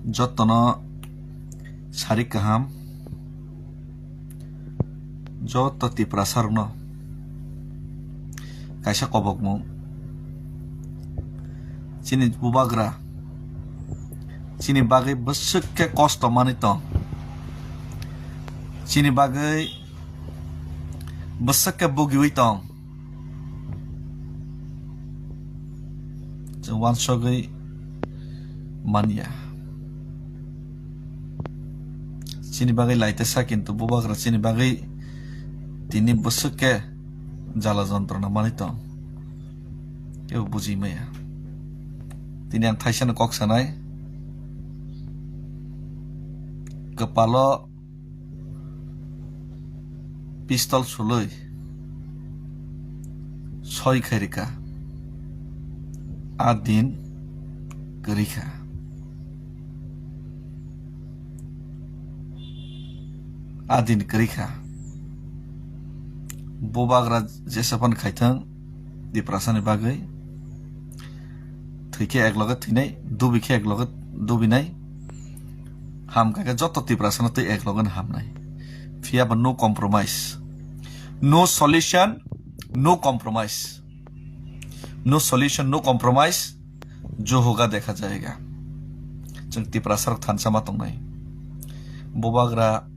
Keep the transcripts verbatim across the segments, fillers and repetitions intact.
Jotono sari kaham, joto Tiprasa rokno kaisa kobokmung. Chini bubagra chini bagwi bwswk khe kosto manwi tong, chini bagwi bwswk khe bugiwi tong. Chwng uansugwi manya. Chini bagwi laitesa, kintu bubagra chini bagwi tini bwswk khe jala jontrona manwi tong. Kebo buji maya. Tini ang thaisano kok sanai. Kwpalo pistol sulwi soi khairika. A din kwrwikha. A din kwrwikha. Bubagra jesapan khaithang, Tiprasa ni bagwi. Thwi khe ek loge thwinai, dubi khe ek loge dubinai. Ham kha khe joto Tiprasa no twi ek loge no hamnai. Phiya ba no compromise. No solution, no compromise. No solution, no compromise. Jo hoga dekha jayega. Chwng Tiprasa rok thansa ma tongnai. Bubagra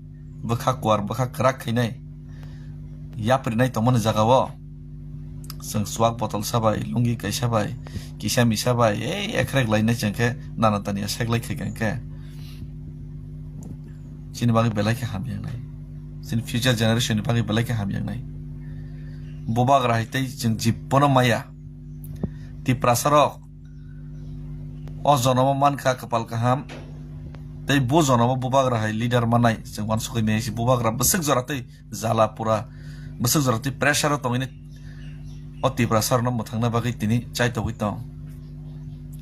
bwkha kuar, bwkha kwrak khainai, yaprinai tongmani jagao chwng chuak botol sabai, lungi kaisa bai, kisa misa bai, ei ekrek lainai chwng khe nana tania seklai khaikha hwnkhe chini bagwi belai khe hamya wngnai, chini future generation ni bagwi belai khe hamya wngnai. Bubagra hai tei chwng jibbono maya. Tiprasa rok o jonomo mankha kwpal kaham, tei bo jonomo bubagra hai leader manai chwng uansukwi maya se. Bubagra bwswk jora tei jala pura, bwswk jora tei pressure o tongwi o Tiprasa rokno mwthangna bagwi tini chaitogwi tong,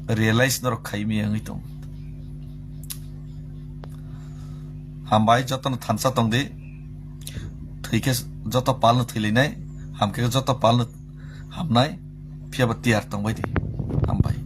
realize norok khai maya wngwi tong. Hambai, jotono thansa tongdi, thwi khe joto palno thwilainai, ham khe joto palno hamnai, phiyaba tiyar tongbaidi. Hambai.